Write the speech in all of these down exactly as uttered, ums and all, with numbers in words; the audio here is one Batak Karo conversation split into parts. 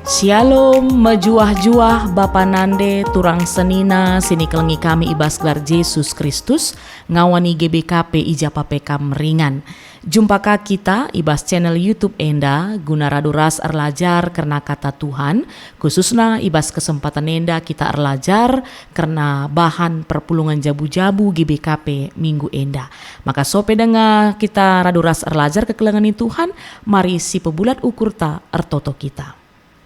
Shalom, mejuah-juah bapa nande turang senina si nikelengi kami i bas gelar Jesus Kristus, ngawani G B K P i ja pe kam ringan. Jumpa ka kita i bas channel YouTube enda guna radu ras erlajar kerna Kata Tuhan, khususna i bas kesempaten enda kita erlajar kerna bahan perpulungen jabu-jabu G B K P minggu enda. Maka sope denga kita radu ras erlajar kekelengen ni Tuhan, mari sipebulat ukurta ertoto kita.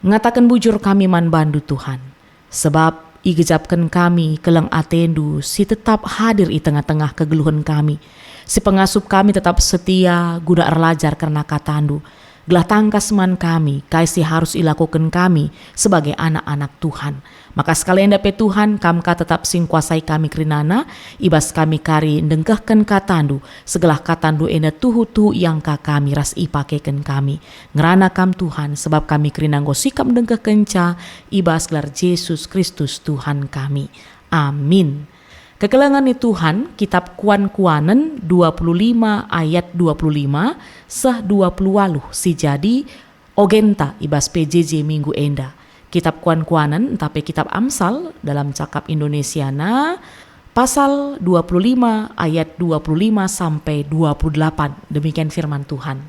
Ngataken bujur kami man bandu, Tuhan, sebab igejapken kami keleng atendu si tetap hadir i tengah-tengah kegeluhen kami, si pengasup kami tetap setia guna erlajar kerna katandu, gelah tangkas man kami kai si harus ilakoken kami sebagai anak-anak Tuhan. Maka sekalenda pe Tuhan, kam ka tetap si ngkuasai kami kerinana, i bas kami kari ndengkehken katandu, segelah katandu enda tuhu-tuhu iangka kami ras ipakeken kami. Ngerana kam Tuhan, sebab kami kerina enggo sikap ndengkehkenca i bas gelar Jesus Kristus Tuhan kami. Amin. Kekelengen ni Tuhan, Kitap Kuan-kuanen dua puluh lima ayat dua puluh lima seh dua puluh waluh si jadi ogenta i bas P J J minggu enda. Kitap Kuan-kuanen ntah pe Kitap Amsal dalam cakap Indonesiana, pasal dua puluh lima ayat dua puluh lima sampai dua puluh delapan. Demikian firman Tuhan.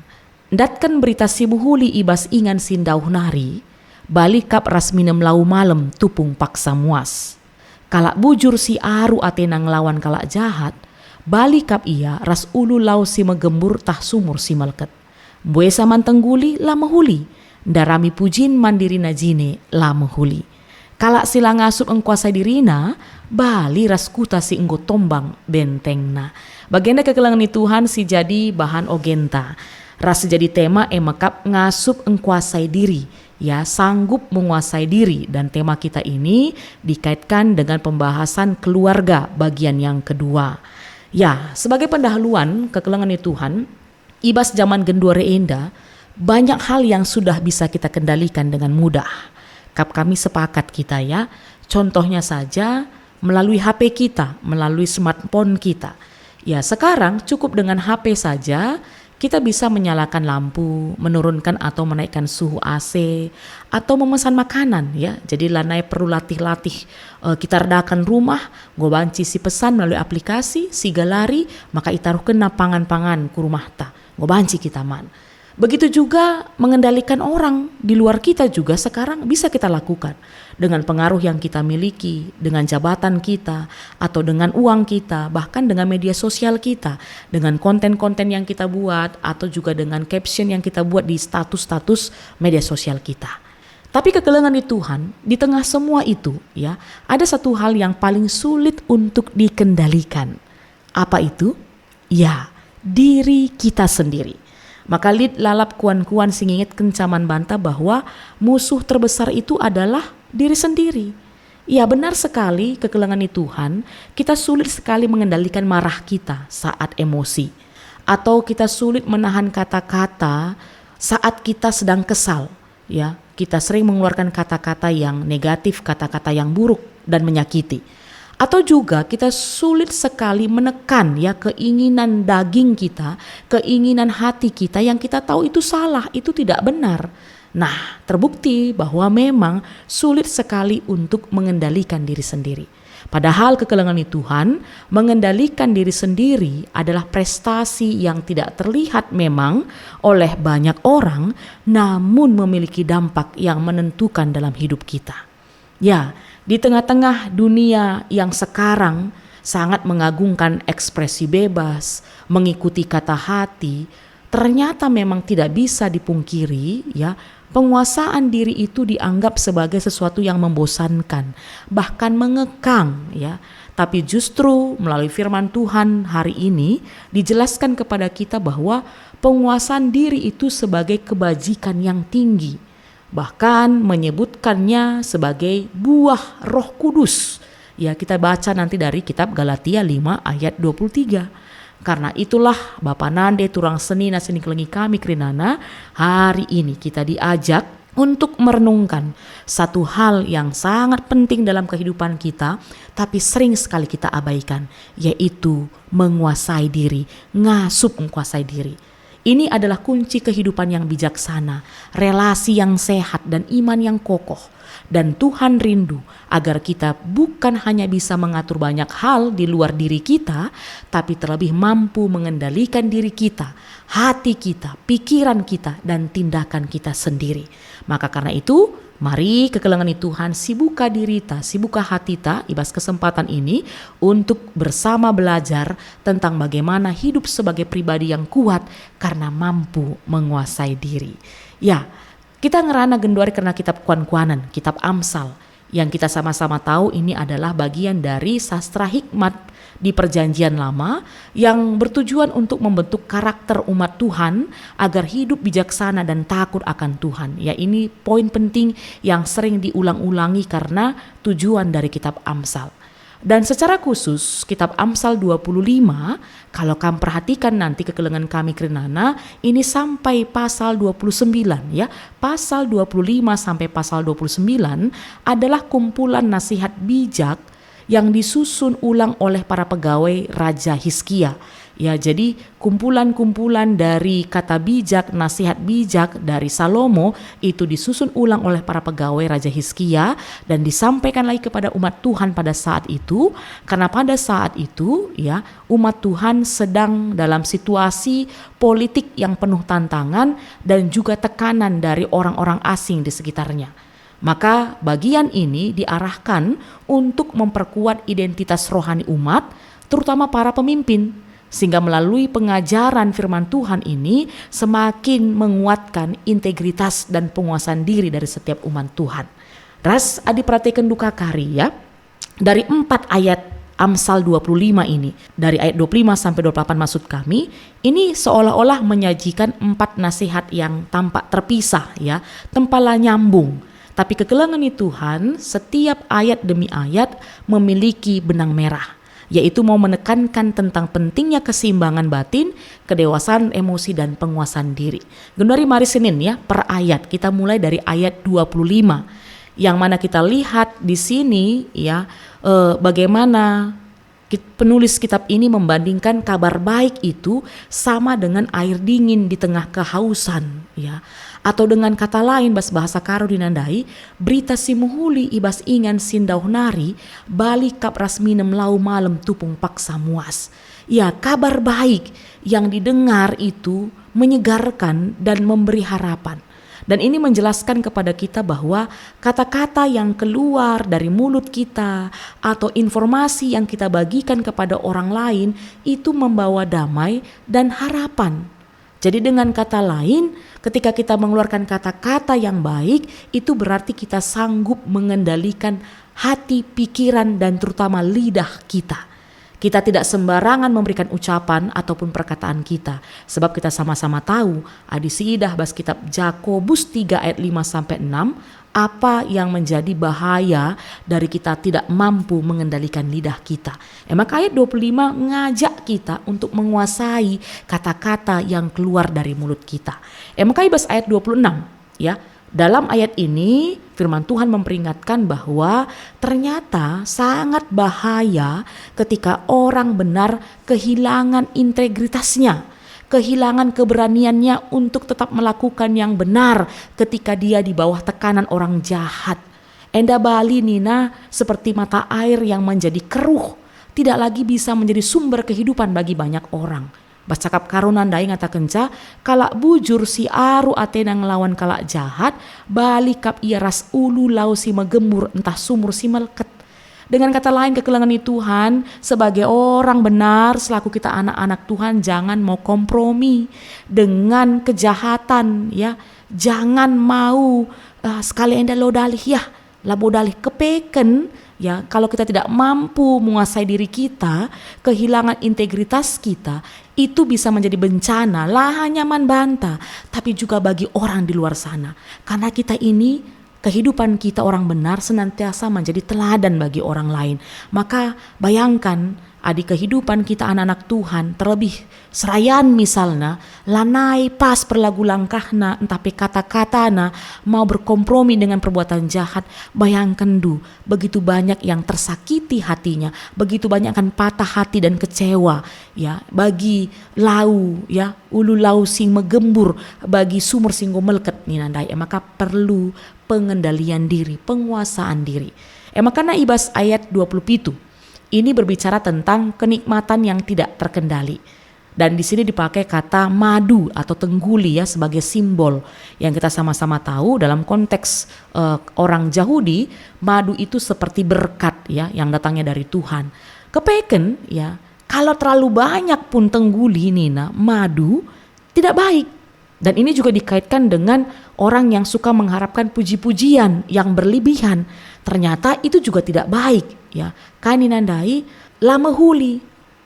Ndatken berita si mehuli i bas ingan si ndauh nari, bali kap ras minem lau malem tupung paksa muas. Kalak bujur si aru atena ngelawan kalak jahat, bali kap ia ras ulu lau si megembur tah sumur si melket. Mbuesa man tengguli la mehuli, ndarami pujin man dirina jine la mehuli. Kalak si la ngasup engkuasai dirina, bali ras kuta si enggo tombang bentengna. Bagenda kekelengen ni Tuhan si jadi bahan ogenta. Ras si jadi tema e mekap ngasup engkuasai diri, ya, sanggup menguasai diri. Dan tema kita ini dikaitkan dengan pembahasan keluarga bagian yang kedua. Ya, sebagai pendahuluan kekelengen ni Tuhan, i bas jaman genduari enda, banyak hal yang sudah bisa kita kendalikan dengan mudah. Kap kami sepakat kita, ya. Contohnya saja, melalui H P kita, melalui smartphone kita. Ya, sekarang cukup dengan H P saja, kita bisa menyalakan lampu, menurunkan atau menaikkan suhu A C, atau memesan makanan, ya. Jadi lanai perlu latih-latih, eh, kita redakan rumah, enggo banci si pesan melalui aplikasi, si galari, maka itaruhkenna pangan-pangan ku rumahta. Enggo banci kita man. Begitu juga mengendalikan orang di luar kita juga sekarang bisa kita lakukan. Dengan pengaruh yang kita miliki, dengan jabatan kita, atau dengan uang kita, bahkan dengan media sosial kita, dengan konten-konten yang kita buat, atau juga dengan caption yang kita buat di status-status media sosial kita. Tapi kekelengen di Tuhan, di tengah semua itu, ya, ada satu hal yang paling sulit untuk dikendalikan. Apa itu? Ya, diri kita sendiri. Maka lit lalap kuan-kuan si ngingetkenca man banta bahwa musuh terbesar itu adalah diri sendiri. Ya, benar sekali, kekelengen ni Tuhan, kita sulit sekali mengendalikan marah kita saat emosi. Atau kita sulit menahan kata-kata saat kita sedang kesal. Ya, kita sering mengeluarkan kata-kata yang negatif, kata-kata yang buruk dan menyakiti. Atau juga kita sulit sekali menekan, ya, keinginan daging kita, keinginan hati kita yang kita tahu itu salah, itu tidak benar. Nah, terbukti bahwa memang sulit sekali untuk mengendalikan diri sendiri. Padahal kekelengen ni Tuhan, mengendalikan diri sendiri adalah prestasi yang tidak terlihat memang oleh banyak orang, namun memiliki dampak yang menentukan dalam hidup kita. Ya, di tengah-tengah dunia yang sekarang sangat mengagungkan ekspresi bebas, mengikuti kata hati, ternyata memang tidak bisa dipungkiri, ya, penguasaan diri itu dianggap sebagai sesuatu yang membosankan, bahkan mengekang, ya. Tapi justru melalui firman Tuhan hari ini dijelaskan kepada kita bahwa penguasaan diri itu sebagai kebajikan yang tinggi, bahkan menyebutkannya sebagai buah Roh Kudus. Ya, kita baca nanti dari kitab Galatia lima ayat dua puluh tiga. Karena itulah, Bapa nande turang senina si nikelengi kami kerinana, hari ini kita diajak untuk merenungkan satu hal yang sangat penting dalam kehidupan kita, tapi sering sekali kita abaikan, yaitu menguasai diri, ngasup menguasai diri. Ini adalah kunci kehidupan yang bijaksana, relasi yang sehat, dan iman yang kokoh. Dan Tuhan rindu agar kita bukan hanya bisa mengatur banyak hal di luar diri kita, tapi terlebih mampu mengendalikan diri kita, hati kita, pikiran kita, dan tindakan kita sendiri. Maka karena itu, mari kekelengen Tuhan, sibuka dirita, sibuka hatita i bas kesempatan ini untuk bersama belajar tentang bagaimana hidup sebagai pribadi yang kuat karena mampu menguasai diri. Ya, kita ngerana genduari kerna kitab kuan-kuanen, kitab Amsal, yang kita sama-sama tahu ini adalah bagian dari sastra hikmat di Perjanjian Lama yang bertujuan untuk membentuk karakter umat Tuhan agar hidup bijaksana dan takut akan Tuhan. Ya, ini poin penting yang sering diulang-ulangi karena tujuan dari kitab Amsal. Dan secara khusus, kitab Amsal dua puluh lima, kalau kam perhatikan nanti kekelengen kami kerinana, ini sampai pasal dua puluh sembilan, ya. Pasal dua puluh lima sampai pasal dua puluh sembilan adalah kumpulan nasihat bijak yang disusun ulang oleh para pegawai Raja Hizkia. Ya, jadi kumpulan-kumpulan dari kata bijak, nasihat bijak dari Salomo itu disusun ulang oleh para pegawai Raja Hizkia dan disampaikan lagi kepada umat Tuhan pada saat itu, karena pada saat itu, ya, umat Tuhan sedang dalam situasi politik yang penuh tantangan dan juga tekanan dari orang-orang asing di sekitarnya. Maka bagian ini diarahkan untuk memperkuat identitas rohani umat, terutama para pemimpin, sehingga melalui pengajaran firman Tuhan ini semakin menguatkan integritas dan penguasaan diri dari setiap umat Tuhan. Ras adi perhatikan duka kari, ya, dari empat ayat Amsal dua puluh lima ini, dari ayat dua puluh lima sampai dua puluh delapan maksud kami, ini seolah-olah menyajikan empat nasihat yang tampak terpisah, ya, tempa la nyambung. Tapi kekelengen Tuhan, setiap ayat demi ayat memiliki benang merah, yaitu mau menekankan tentang pentingnya keseimbangan batin, kedewasaan emosi, dan penguasaan diri. Genduari mari Senin, ya, per ayat. Kita mulai dari ayat dua puluh lima, yang mana kita lihat di sini, ya, eh, bagaimana kit-, penulis kitab ini membandingkan kabar baik itu sama dengan air dingin di tengah kehausan, ya. Atau dengan kata lain, bas bahasa Karo dinandai, berita si mehuli i bas ingan si ndauh nari, bali kap ras minem lau malem tupung paksa muas. Ya, kabar baik yang didengar itu menyegarkan dan memberi harapan. Dan ini menjelaskan kepada kita bahwa kata-kata yang keluar dari mulut kita atau informasi yang kita bagikan kepada orang lain itu membawa damai dan harapan. Jadi, dengan kata lain, ketika kita mengeluarkan kata-kata yang baik, itu berarti kita sanggup mengendalikan hati, pikiran, dan terutama lidah kita. Kita tidak sembarangan memberikan ucapan ataupun perkataan kita, sebab kita sama-sama tahu, adi siidah bas kitab Jakobus tiga ayat lima sampai enam, apa yang menjadi bahaya dari kita tidak mampu mengendalikan lidah kita. E maka ayat dua puluh lima ngajak kita untuk menguasai kata-kata yang keluar dari mulut kita. E maka i bas ayat dua puluh enam, ya, dalam ayat ini, firman Tuhan memperingatkan bahwa ternyata sangat bahaya ketika orang benar kehilangan integritasnya, kehilangan keberaniannya untuk tetap melakukan yang benar ketika dia di bawah tekanan orang jahat. Enda bali nina seperti mata air yang menjadi keruh, tidak lagi bisa menjadi sumber kehidupan bagi banyak orang. Bas cakap Karo nandai ngatakenca, kalak bujur si aru atena ngelawan kalak jahat, bali kap ia ras ulu lau si megembur ntah sumur si melket. Dengan kata lain, kekelengen ni Tuhan, sebagai orang benar, selaku kita anak-anak Tuhan, jangan mau kompromi dengan kejahatan, ya. Jangan mau, eh, sekali enda lo dalih, ya. Labo dalih kepeken, ya, kalau kita tidak mampu menguasai diri kita, kehilangan integritas kita, itu bisa menjadi bencana, la hanya man banta, tapi juga bagi orang di luar sana. Karena kita ini, kehidupan kita orang benar senantiasa menjadi teladan bagi orang lain. Maka bayangkan, Adi kehidupan kita anak-anak Tuhan, terlebih serayan misalna, lanai pas perlagu langkahna, ntah pe kata-katana mau berkompromi dengan perbuatan jahat, bayangkenndu, begitu banyak yang tersakiti hatinya, begitu banyak kan patah hati dan kecewa, ya, bagi lau, ya, ulu lau si megembur, bagi sumur si enggo melket nina ndai, e maka perlu pengendalian diri, penguasaan diri. E maka na i bas ayat dua puluh pitu, ini berbicara tentang kenikmatan yang tidak terkendali. Dan di sini dipakai kata madu atau tengguli, ya, sebagai simbol yang kita sama-sama tahu dalam konteks, eh, orang Jahudi, madu itu seperti berkat, ya, yang datangnya dari Tuhan. Kepeken, ya, kalau terlalu banyak pun tengguli nina madu, tidak baik. Dan ini juga dikaitkan dengan orang yang suka mengharapkan puji-pujian yang berlebihan. Ternyata itu juga tidak baik, ya. Kai nina ndai, la mehuli.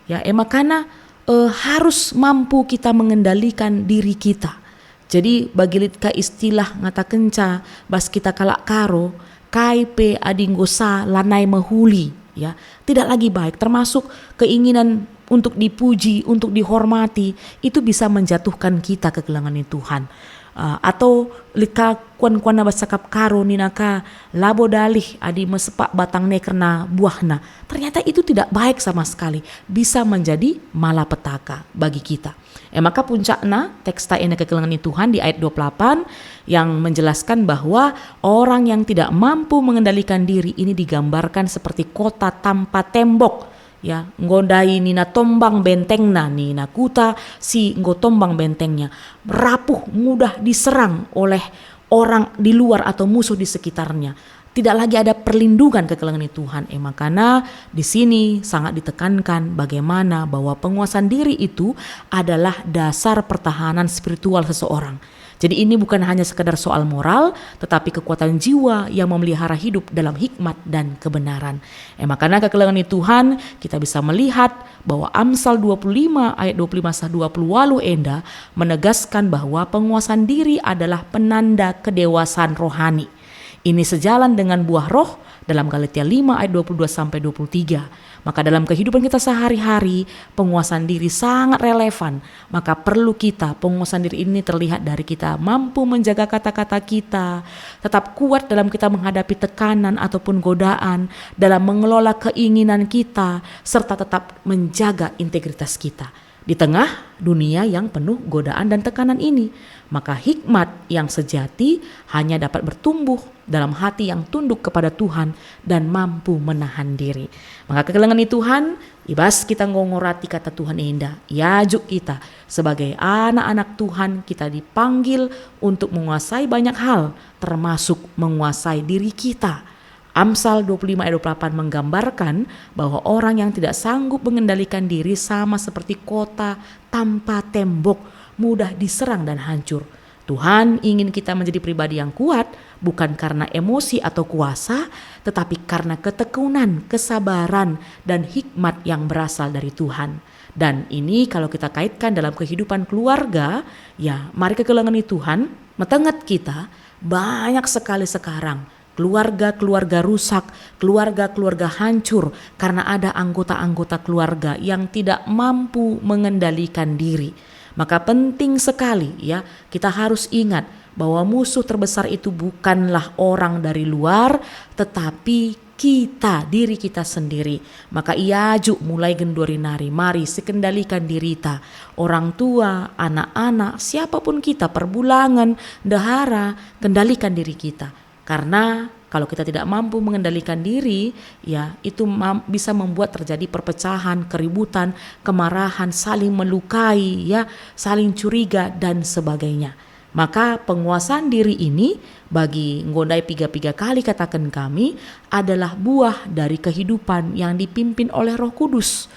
Ya, e makana, eh, harus mampu kita mengendalikan diri kita. Jadi, bagi lit ka istilah ngatakenca bas kita kalak Karo, kai pe adi enggo sa lanai mehuli, ya, tidak lagi baik, termasuk keinginan untuk dipuji, untuk dihormati, itu bisa menjatuhkan kita kekelengen Tuhan. Eh, atau lit ka kuan-kuanna bas cakap Karo nina ka, "Labo dalih adi mesepak batang ne kerna buahna." Ternyata itu tidak baik sama sekali, bisa menjadi malapetaka bagi kita. E maka puncakna, teksta enda kekelengen Tuhan di ayat dua puluh delapan yang menjelaskan bahwa orang yang tidak mampu mengendalikan diri ini digambarkan seperti kota tanpa tembok. Ya, enggo ndai nina tombang bentengna, nina kuta si enggo tombang bentengnya, rapuh, mudah diserang oleh orang di luar atau musuh di sekitarnya. Tidak lagi ada perlindungan kekelengen Tuhan. E makana di sini sangat ditekankan bagaimana bahwa penguasaan diri itu adalah dasar pertahanan spiritual seseorang. Jadi ini bukan hanya sekadar soal moral, tetapi kekuatan jiwa yang memelihara hidup dalam hikmat dan kebenaran. E makana kekelengen Tuhan, kita bisa melihat bahwa Amsal dua puluh lima ayat dua puluh lima sah dua puluh waluh enda menegaskan bahwa penguasaan diri adalah penanda kedewasaan rohani. Ini sejalan dengan buah Roh dalam Galatia lima ayat dua puluh dua sampai dua puluh tiga. Maka dalam kehidupan kita sehari-hari, penguasaan diri sangat relevan. Maka perlu kita, penguasaan diri ini terlihat dari kita mampu menjaga kata-kata kita, tetap kuat dalam kita menghadapi tekanan ataupun godaan, dalam mengelola keinginan kita, serta tetap menjaga integritas kita. Di tengah dunia yang penuh godaan dan tekanan ini, maka hikmat yang sejati hanya dapat bertumbuh dalam hati yang tunduk kepada Tuhan dan mampu menahan diri. Maka kekelengen Tuhan, i bas kita enggo ngorati kata Tuhan enda, iajuk kita sebagai anak-anak Tuhan, kita dipanggil untuk menguasai banyak hal, termasuk menguasai diri kita. Amsal dua puluh lima ayat dua puluh delapan menggambarkan bahwa orang yang tidak sanggup mengendalikan diri sama seperti kota tanpa tembok, mudah diserang dan hancur. Tuhan ingin kita menjadi pribadi yang kuat, bukan karena emosi atau kuasa, tetapi karena ketekunan, kesabaran, dan hikmat yang berasal dari Tuhan. Dan ini kalau kita kaitkan dalam kehidupan keluarga, ya, mari kekelengen Tuhan, metenget kita, banyak sekali sekarang keluarga-keluarga rusak, keluarga-keluarga hancur karena ada anggota-anggota keluarga yang tidak mampu mengendalikan diri. Maka penting sekali, ya, kita harus ingat bahwa musuh terbesar itu bukanlah orang dari luar, tetapi kita, diri kita sendiri. Maka iajuk mulai genduari nari, mari sikendalikan dirita. Orang tua, anak-anak, siapapun kita, perbulangen, ndehara, kendalikan diri kita. Karena kalau kita tidak mampu mengendalikan diri, ya, itu mam-, bisa membuat terjadi perpecahan, keributan, kemarahan, saling melukai, ya, saling curiga, dan sebagainya. Maka penguasaan diri ini, bagi enggo ndai piga-piga kali kataken kami, adalah buah dari kehidupan yang dipimpin oleh Roh Kudus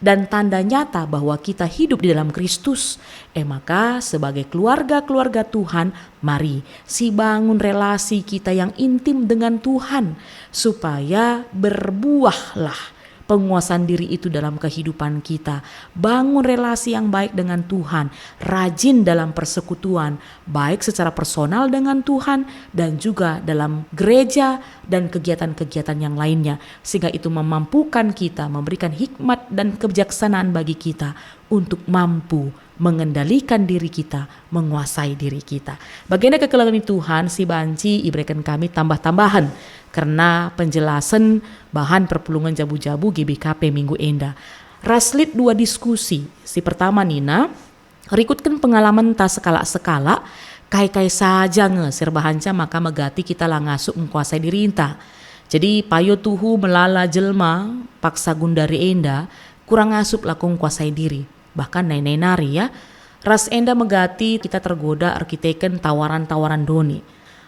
dan tanda nyata bahwa kita hidup di dalam Kristus. E maka, sebagai keluarga-keluarga Tuhan, mari sibangun relasi kita yang intim dengan Tuhan, supaya berbuahlah penguasaan diri itu dalam kehidupan kita. Bangun relasi yang baik dengan Tuhan, rajin dalam persekutuan, baik secara personal dengan Tuhan dan juga dalam gereja dan kegiatan-kegiatan yang lainnya, sehingga itu memampukan kita, memberikan hikmat dan kebijaksanaan bagi kita untuk mampu mengendalikan diri kita, menguasai diri kita. Bagenda kekelengen Tuhan si banci ibereken kami tambah-tambahen kerna penjelasen bahan perpulungen jabu-jabu G B K P minggu enda. Ras lit dua diskusi. Si pertama nina, rikutken pengalamenta sekalak-sekalak, kai-kai saja nge si erbahanca maka megati kita la ngasup engkuasai dirinta. Jadi payo tuhu melala jelma paksa gundari enda, kurang ngasup lako engkuasai diri. Bahkan nai-nai nari, ya. Ras enda megati kita tergoda erkiteken tawaran-tawaran doni.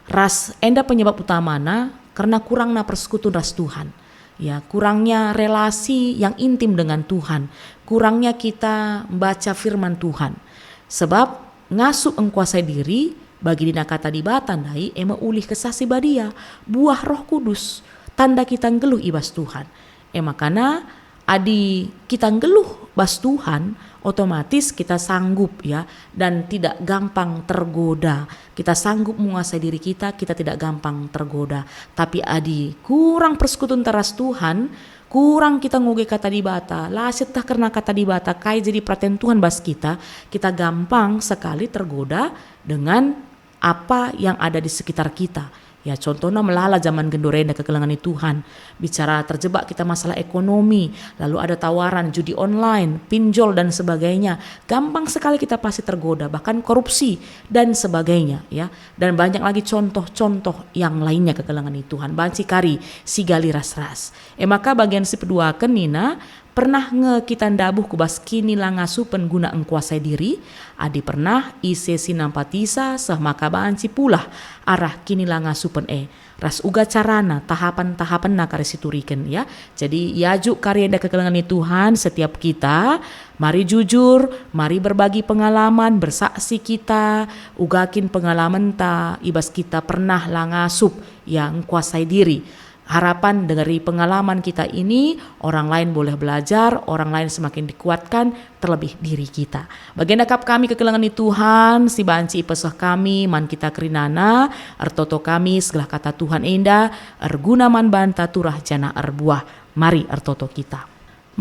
Ras enda penyebab utamana kerna kurangna persekutuan ras Tuhan. Ya, kurangnya relasi yang intim dengan Tuhan, kurangnya kita membaca firman Tuhan. Sebab ngasup engkuasai diri, bagi dina kata Dibata ndai, e me ulih Kesah Si Badia, buah Roh Kudus, tanda kita nggeluh i bas Tuhan. E makana, adi kita nggeluh bas Tuhan, otomatis kita sanggup, ya, dan tidak gampang tergoda. Kita sanggup menguasai diri kita, kita tidak gampang tergoda. Tapi adi kurang persekutuan ras Tuhan, kurang kita ngoge kata Dibata, la sieteh kerna kata Dibata, kai jadi peraten Tuhan bas kita, kita gampang sekali tergoda dengan apa yang ada di sekitar kita. Ya, contohna melala zaman genduari enda kekelengen Tuhan. Bicara terjebak kita masalah ekonomi, lalu ada tawaran judi online, pinjol dan sebagainya. Gampang sekali kita pasti tergoda, bahkan korupsi dan sebagainya, ya. Dan banyak lagi contoh-contoh yang lainnya kekelengen Tuhan. Banci kari sigali ras-ras. E maka bagian si peduaken nina, pernah nge kita ndabuh ku bas kinilangasupen guna engkuasai diri? Adi pernah, ise si nampatisa seh maka banci pulah arah kinilangasupen e, ras uga carana, tahapan-tahapenna kari situriken, ya. Jadi, iajuk kari enda kekelengen Tuhan setiap kita, mari jujur, mari berbagi pengalaman, bersaksi kita, uga kin pengalamenta i bas kita pernah la ngasup, ya, engkuasai diri. Harapan dari pengalaman kita ini, orang lain boleh belajar, orang lain semakin dikuatkan, terlebih diri kita. Bagenda kap kami kekelengen Tuhan, si banci ipeseh kami man kita kerinana, ertoto kami segelah kata Tuhan enda, erguna man banta turah janah erbuah. Mari ertoto kita.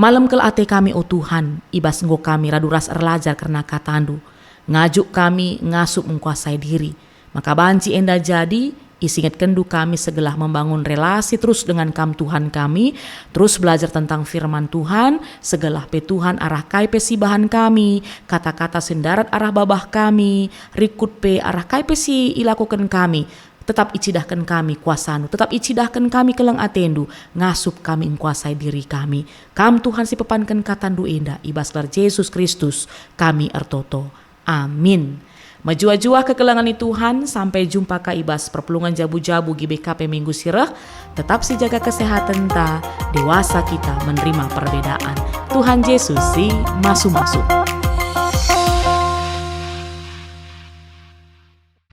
Malem kel ate kami, o Tuhan, i bas enggo kami radu ras erlajar kerna kataNdu. Ngajuk kami ngasup engkuasai diri. Maka banci enda jadi, isingetkenndu kami segelah membangun relasi terus dengan Kam, Tuhan kami, terus belajar tentang firman Tuhan, segelah pe Tuhan arah kai pe si ibahan kami, kata-kata si ndarat arah babah kami, rikut pe arah kai pe si ilakoken kami, tetap icidahken kami kuasaNdu, tetap icidahken kami keleng ateNdu, ngasup kami engkuasai diri kami. Kam Tuhan si pepanken kataNdu enda, i bas gelar Jesus Kristus kami ertoto. Amin. Mejuah-juah kekelengen Tuhan, sampai jumpa ka i bas perpulungen jabu-jabu G B K P minggu si reh. Tetap sijaga kesehatenta, dewasa kita menerima perbedaan. Tuhan Jesus si masu-masu.